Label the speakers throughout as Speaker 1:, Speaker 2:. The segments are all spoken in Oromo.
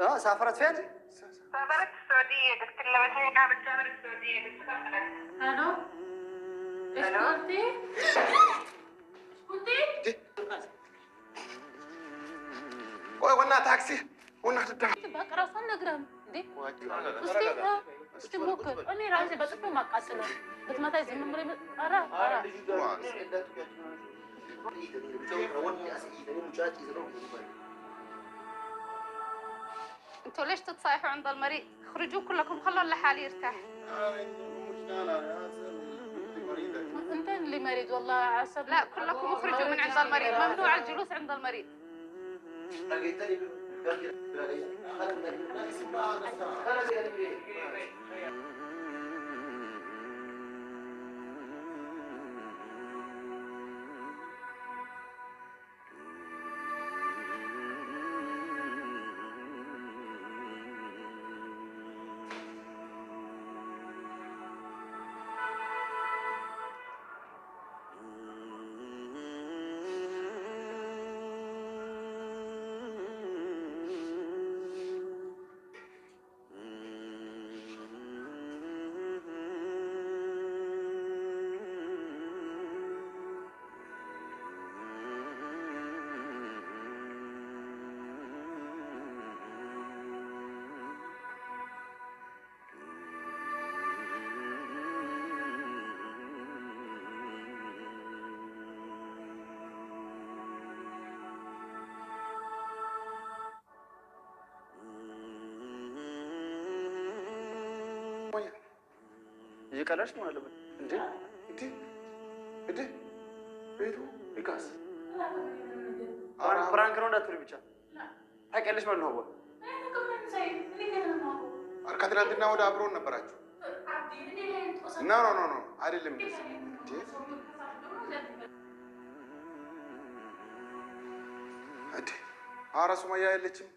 Speaker 1: سافرت فين؟
Speaker 2: سافرت السعودية، قلت لها بس هي قاعدة تسافر السعودية، قلت سافرت.
Speaker 3: الو، ايش
Speaker 2: ألو؟
Speaker 3: قلتي؟ ايش قلتي؟
Speaker 4: ቆይ ወና ታክሲ ወና
Speaker 3: በቃ ራሱ አልነግረህም እንዴ? እስቲ እስቲ ሞክር። እኔ ራሴ በጥፊ ማቃጥለው ብትመታ ዝም ብሎ ኧረ ኧረ
Speaker 2: انتوا ليش تتصايحوا عند المريض؟ خرجوا كلكم، خلوا لحالي يرتاح.
Speaker 3: انت اللي مريض والله عصب.
Speaker 2: لا، كلكم اخرجوا من عند المريض، ممنوع الجلوس عند المريض.
Speaker 1: እየቀለድሽ መሆን አለበት።
Speaker 4: እንዴ እንዴ እንዴ ቤቱ ይቃስ
Speaker 1: Prank ነው እንዳትሉ ብቻ ታውቂያለሽ ማለት ነው። አዋ
Speaker 4: ከትናንትና ወደ አብሮን ነበራችሁ። No, no, no, no፣ አይደለም። እንደዚህ እንዴ እንዴ ኧረ ሱመያ የለችም፣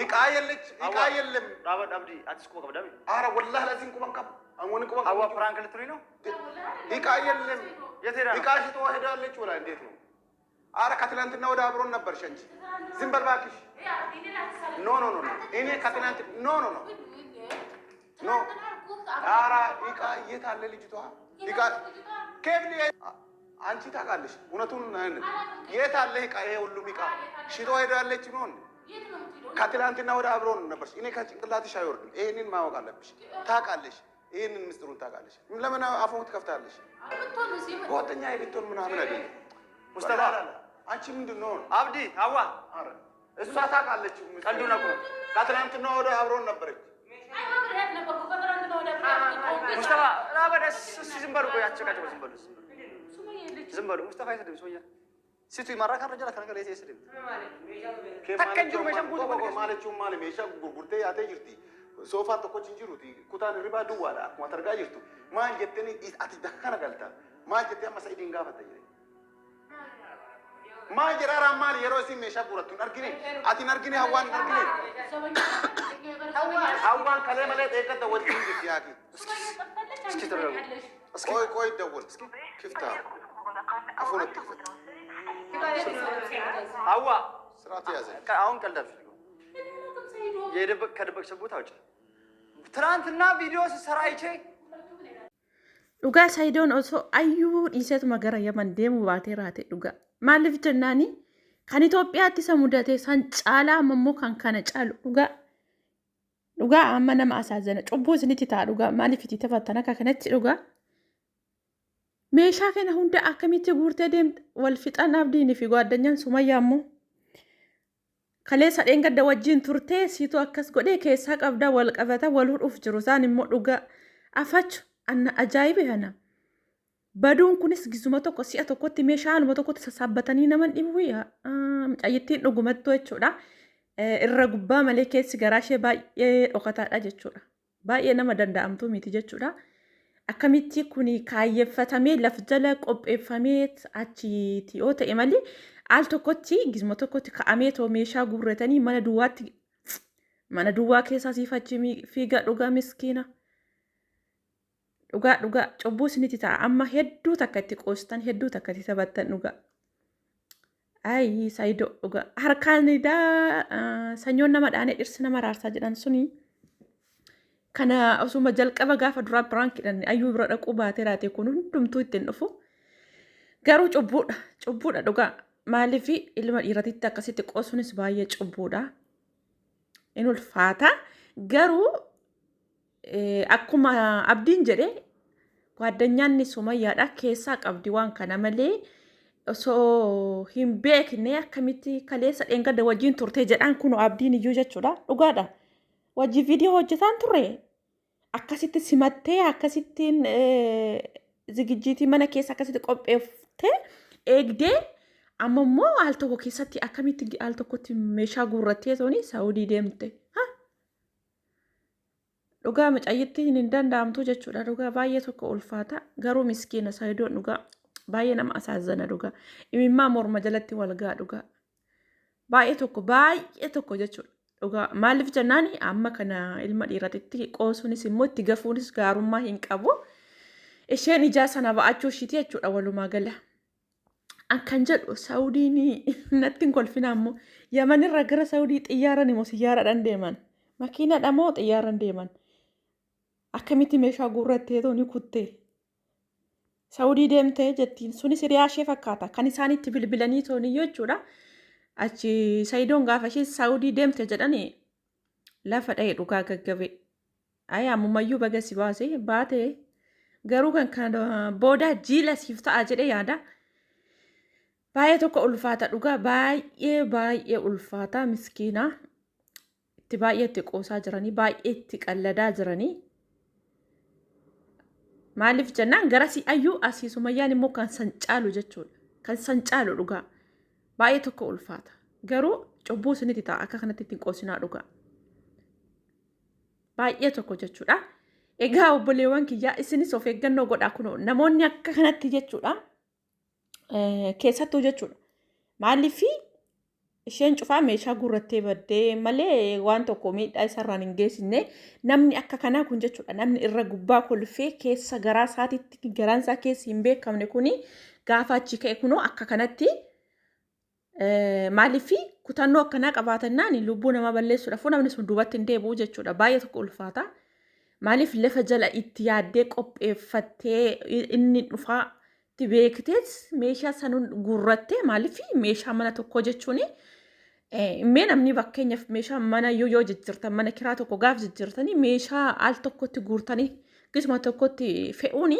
Speaker 4: እቃ የለች፣ እቃ የለም።
Speaker 1: ዳባ አብዲ አዲስ ቁባ ቀብዳሚ።
Speaker 4: ኧረ ወላሂ ለዚህ ቁመን ቀብ አሁን ቁመን
Speaker 1: አዋ prank ልትሉኝ ነው?
Speaker 4: እቃ የለም።
Speaker 1: የት ሄዳ ነው?
Speaker 4: እቃ ሽጦ ሄዳለች ወላ እንዴት ነው? ኧረ ከትናንትና ወደ አብሮን ነበርሽ አንቺ። ዝም በል እባክሽ። No, no, no, no፣ እኔ ከትናንት no, no, no, no። ኧረ እቃ የት አለ ልጅቷ? እቃ ኬብል አንቺ ታውቃለሽ። እውነቱን የት አለ እቃ? ይሄ ሁሉም እቃ ሽጦ ሄዳለች ነው። ከትላንትና ወደ አብሮን ነበርሽ። እኔ ከጭንቅላትሽ አይወርድም። ይሄንን ማወቅ አለብሽ። ታውቃለሽ፣ ይሄንን ምስጢሩን ታውቃለሽ። ለምን አፉን ትከፍታለሽ? ጓደኛ ብትሆን ምናምን አይደለም።
Speaker 1: ሙስጠፋ
Speaker 4: አንቺ ምንድን ነው?
Speaker 1: አብዲ አዋ
Speaker 4: ኧረ እሷ ታውቃለች።
Speaker 1: ቀልዱን አቁም።
Speaker 4: ከትላንትና ወደ አብሮን ነበረች።
Speaker 1: ሙስጠፋ ላበደስ እስኪ ዝም በሉ። ቆይ አትጨቃጨቁ። ዝም በሉ ዝም በሉ። ሙስጠፋ አይሰድብም። ሱመያ ሲቱ ይማራካ ረጀላ ከነገር አይሰድብም። Takka hin jiru meeshaan guutuu mana keessa.
Speaker 4: Maal jechuun maali? Meeshaa gurgurtee yaatee jirti. Soofaan tokkochi hin jiruti. Kutaan hirribaa duwwaadha. Akkuma ati argaa jirtu. Maal jettee ati kana galta? Maal jettee amma Sa'idiin gaafatta jedhe? Maal jedhaaraan maali yeroo isin meeshaa guurattu hin argine? Ati hin argine, hawwaan hin argine? Hawwaan kalee malee dheekkadda wajjin jirti yaaki.
Speaker 1: እስኪ ተረጋጉ።
Speaker 4: ቆይ ቆይ ደውል ክፍታ አፉን አትክፈት።
Speaker 1: አዋ
Speaker 4: ስርዓት ያዘ።
Speaker 1: አሁን ቀልድ አልፈልግም። የደበቅ ከደበቅሽ ቦታ አውጪ። ትናንትና ቪዲዮ ስትሰራ አይቼ
Speaker 5: Dhugaa Saayidoon osoo ayyuu dhiiseetuma gara Yaman deemuu baatee raate dhugaa. Maaliif jennaani kan Itoophiyaatti isa mudate san caalaa amma immoo kan kana caalu dhugaa. Dhugaa amma nama asaazana cubbuu isinitti ta'a dhugaa, maaliif itti taphattan akka kanatti dhugaa. Meeshaa kana hunda akkamitti guurtee deemte wal fixan abdiinii fi gaaddanyaan Sumayyaa immoo. Kaleessa dheengadda wajjin turtee siitu akkas godhee keessaa qabdaa wal qabata wal hudhuuf jiru isaan immoo dhugaa afachu anna ajaa'ibe kana. Baduun kunis gizuma tokko si'a tokkotti meeshaa haaluma tokkotti sassaabbatanii naman dhibu mucayyittiin dhugumattuu jechuudha. Irra gubbaa malee keessi garaa ishee baay'ee dhokataadha jechuudha. Baay'ee nama danda'amtuu miti jechuudha. Akkamitti kun kaayyeffatamee laf jala qopheeffamee achiiti yoo ta'e malee al tokkotti gizuma tokkotti ka'amee too meeshaa guurratanii mana duwwaatti mana duwwaa keessaa siifachi fiiga dhugaa miskiina. Dhugaa dhugaa cubbuu isinitti ta'a amma hedduu takka itti qoostan, hedduu takka itti taphattan dhugaa. Ayi Saayidoo dhugaa harkaan daa sanyoon nama dhaanee dhirsi nama raarsaa jedhan suni kana osuma jalqaba gaafa duraa piraankiidhaan ayyuu bira dhaquu baatee raate kun hundumtuu ittiin dhufu. Garuu cubbuudha cubbuudha dhugaa maaliif ilma dhiiratitti akkasitti qoosuunis baay'ee cubbuudha. In ulfaata garuu akkuma abdiin jedhe gwaaddanyaanni sumayyaadha keessaa qabdi waan kana malee osoo hin beekne akkamitti kaleessa dheengadda wajjin turte jedhaan kun abdiin iyyuu jechuudha dhugaadha. Wajjin viidiyoo hojjetaan turre akkasitti simattee akkasittiin zigijjiitii mana keessa akkasitti qopheefftee eegdee amma immoo al tokko keessatti akkamitti al tokkotti meeshaa guurrattee tooni Saawudii deemte. Dhugaa mucayyittiin hin danda'amtu jechuudha. Dhugaa baay'ee tokko ulfaata. Garuu miskiina Saayidoon dhugaa baay'ee nama asaazana dhugaa. Imimmaa morma jalatti wal ga'a dhugaa. Baay'ee tokko jechuudha. Dhugaa maaliif jennaan amma kana ilma dhiiratitti qoosuunis immoo itti gafuunis gaarummaa hin qabu. Isheen ijaa sana ba'achuu ishiiti jechuudha walumaa gala. Akkan jedhu Saawudiin natti hin kolfina ammoo Yamanirra gara Saawudii xiyyaaran immoo xiyyaaraadhaan deeman. Makiinadha moo xiyyaaraan deeman? Akkamitti meeshaa guurrattee tooni kuttee? Saawudii deemtee jettiin sunis hiriyaa ishee fakkaata kan isaan itti bilbilanii tooni jechuudha. Achi Sayidoon gaafa ishee Saawudii deemte jedhanii lafa dha'e dhugaa gaggabe. Ayi ammumayyuu baga si baase baate garuu kan kana booda jiila siif ta'a jedhee yaada. Baay'ee tokko ulfaata dhugaa baay'ee baay'ee ulfaata miskiina. Itti baay'ee itti qoosaa jiranii baay'ee itti qalladaa jiranii. Maaliif jennaan garasii ayyuu asii sumayyaan immoo kan san caalu jechuudha. Kan san caalu dhugaa. Baay'ee tokko ulfaata. Garuu cubbuu isinitti ta'a akka kanatti ittiin qoosinaa dhugaa. Baay'ee tokko jechuudha. Egaa obboleewwan kiyyaa isinis of eeggannoo godhaa kunoo namoonni akka kanatti jechuudha. Keessattuu jechuudha. Maaliif isheen cufaa meeshaa guurrattee baddee malee waan tokko miidhaa isarraan hin geessine namni akka kanaa kun jechuudha. Namni irra gubbaa kolfee keessa garaa isaatitti garaan isaa keessi hin beekamne kuni gaafa achi ka'e kunoo akka kanatti maaliif kutannoo akkanaa qabaatannaan lubbuu namaa balleessuudhaaf namni sun duubatti hin deebi'u jechuudha. Baay'ee tokko ulfaata. Maaliif lafa jala itti yaaddee qopheeffattee inni dhufaa itti beekteet meeshaa sanuun guurrattee maaliif meeshaa mana tokkoo jechuun mee namni fakkeenyaaf meeshaa mana yoo jijjiirtan mana kiraa tokko gaaf jijjiirtanii meeshaa al tokkotti guurtanii gisuma tokkotti fe'uuni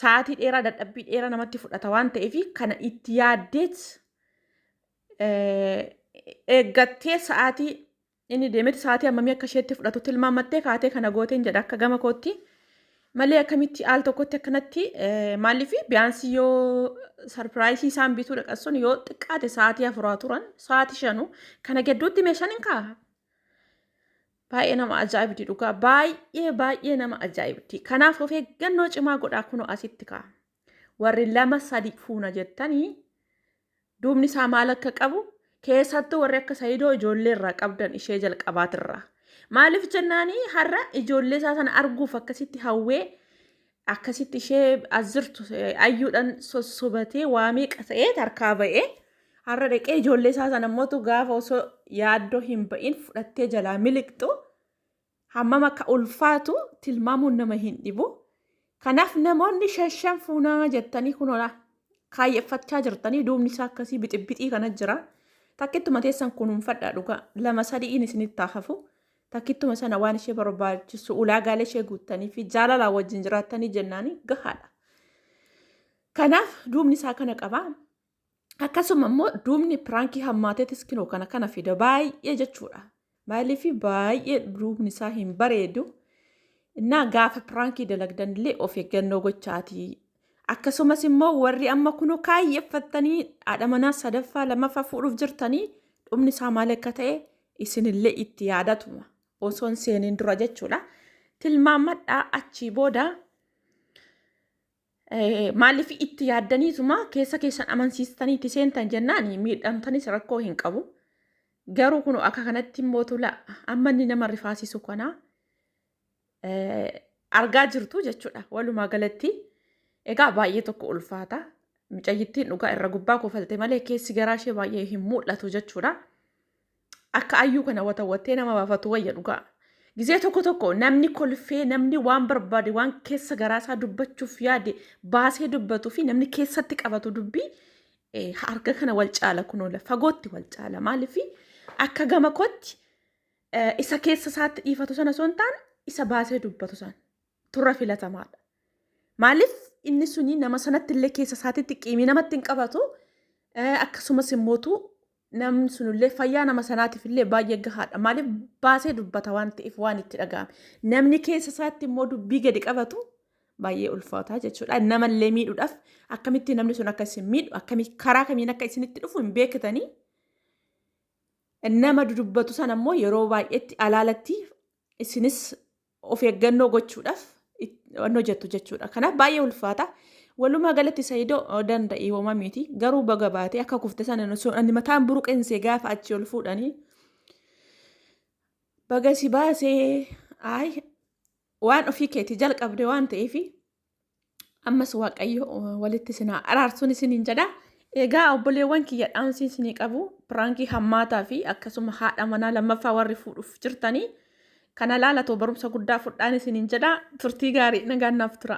Speaker 5: sa'aatii dheeraa dadhabbii dheeraa namatti fudhata waan ta'eef kana itti yaaddeet eeggattee sa'aatii inni deemetti sa'aatii hammamii akka isheetti fudhatu tilmaamattee kaatee kana gooteen jedha akka gama kootti. Malee akkamitti al tokkotti akkanatti maaliif biyaansii yoo sarpiraayisii isaan bituu dhaqan sun yoo xiqqaate sa'aatii afuraa turan sa'aatii shanu kana gidduutti meeshaan hin kaa'a. Baay'ee nama ajaa'ibdi dhugaa baay'ee baay'ee nama ajaa'ibdi. Kanaaf of eeggannoo cimaa godhaa kunoo asitti kaa'a. Warri lama sadi fuuna jettanii duubni isaa maal akka qabu keessattuu warri akka Sayidoo ijoollee irraa qabdan ishee jalqabaatirraa. Maaliif jennaanii har'a ijoollee isaa sana arguuf akkasitti hawwee akkasitti ishee as jirtu ayyuudhaan sossobatee waa meeqa ta'ee harkaa ba'ee har'a dhaqee ijoollee isaa sana immoo gaafa osoo yaaddoo hin ba'in fudhattee jalaa miliqxu hammam akka ulfaatu tilmaamuun nama hin dhibu. Kanaaf namoonni shashan fuunaa jettanii kunoodha kaayyeffachaa jirtanii duubni isaa akkasii bixibixii kana jira. Takkittuma teessan kunuunfadhaa dhugaa lama sadi'iin isinitti hafu. Takkittuma sana waan ishee barbaachisu ulaagaalee ishee guuttanii fi jaalalaa wajjin jiraattanii jennaanii gahaadha. Kanaaf duubni isaa kana qaba. Akkasuma immoo duubni piraankii hammaateetis kinoo kana kana fida baay'ee jechuudha. Maaliif baay'ee duubni isaa hin bareedu. Innaa gaafa piraankii dalagdan illee of eeggannoo gochaati. Akkasumas immoo warri amma kunoo kaayyeffattanii haadha manaa sadaffaa lammaffaa fuudhuuf jirtanii dhumni isaa maal akka ta'e isinillee itti yaadatuma osoo hin seeniin dura jechuudha. Tilmaamadhaa achii booda maaliif itti yaaddaniituma keessa keessan amansiistanii itti seentan jennaan miidhamtanis rakkoo hin qabu. Garuu kun akka kanatti immoo tola amma inni nama rifaasisu kana argaa jirtu jechuudha walumaa galatti. Egaa baay'ee tokko ulfaata. Mucayyittiin dhugaa irra gubbaa kofalte malee keessi garaa ishee baay'ee hin mul'atu jechuudha. Akka ayyuu kana watawwattee nama baafatu wayya dhugaa. Gizee tokko tokko namni kolfee, namni waan barbaade, waan keessa garaasaa dubbachuuf yaade baasee dubbatuu fi namni keessatti qabatu dubbii harka kana wal caala, kunoola fagootti wal caala. Maaliif akka gama kootti isa keessa isaatti dhiifatu sana osoo hin taane isa baasee dubbatu sana turra filatamaadha. Maaliif inni suni nama sanatti illee keessa isaatitti qiimii namatti hin qabatu, akkasumas immootu namni sunillee fayyaa nama sanaatiif illee baay'ee gahaadha. Maaliif baasee dubbata waan ta'eef waan itti dhaga'ame. Namni keessa isaatti immoo dubbii gadi qabatu baay'ee ulfaataa jechuudha. Namallee miidhuudhaaf akkamitti namni sun akka isin miidhu, akkamitti karaa kamiin akka isinitti dhufu hin beektanii. Nama dudubbatu sana immoo yeroo baay'eetti alaalatti isinis of eeggannoo gochuudhaaf waan hojjettu jechuudha. Kanaaf baay'ee ulfaata. Walumaa galatti Saayidoo danda'ii homaa miti. Garuu baga baatee akka kufte sana osoo ani mataan buruqeensee gaafa achi ol fuudhanii baga si baasee, ayi waan ofii keetii jalqabde waan ta'eef ammas Waaqayyo walitti isin haa araarsuun isiniin jedha. Egaa obboleewwan kiyya, dhaamsi isinii qabu prankii hammaataa fi akkasuma haadha manaa lammaffaa warri fuudhuuf jirtanii kana laalatoo barumsa guddaa fudhaan isiniin jedha. Turtii gaarii, nagaan naaf tura.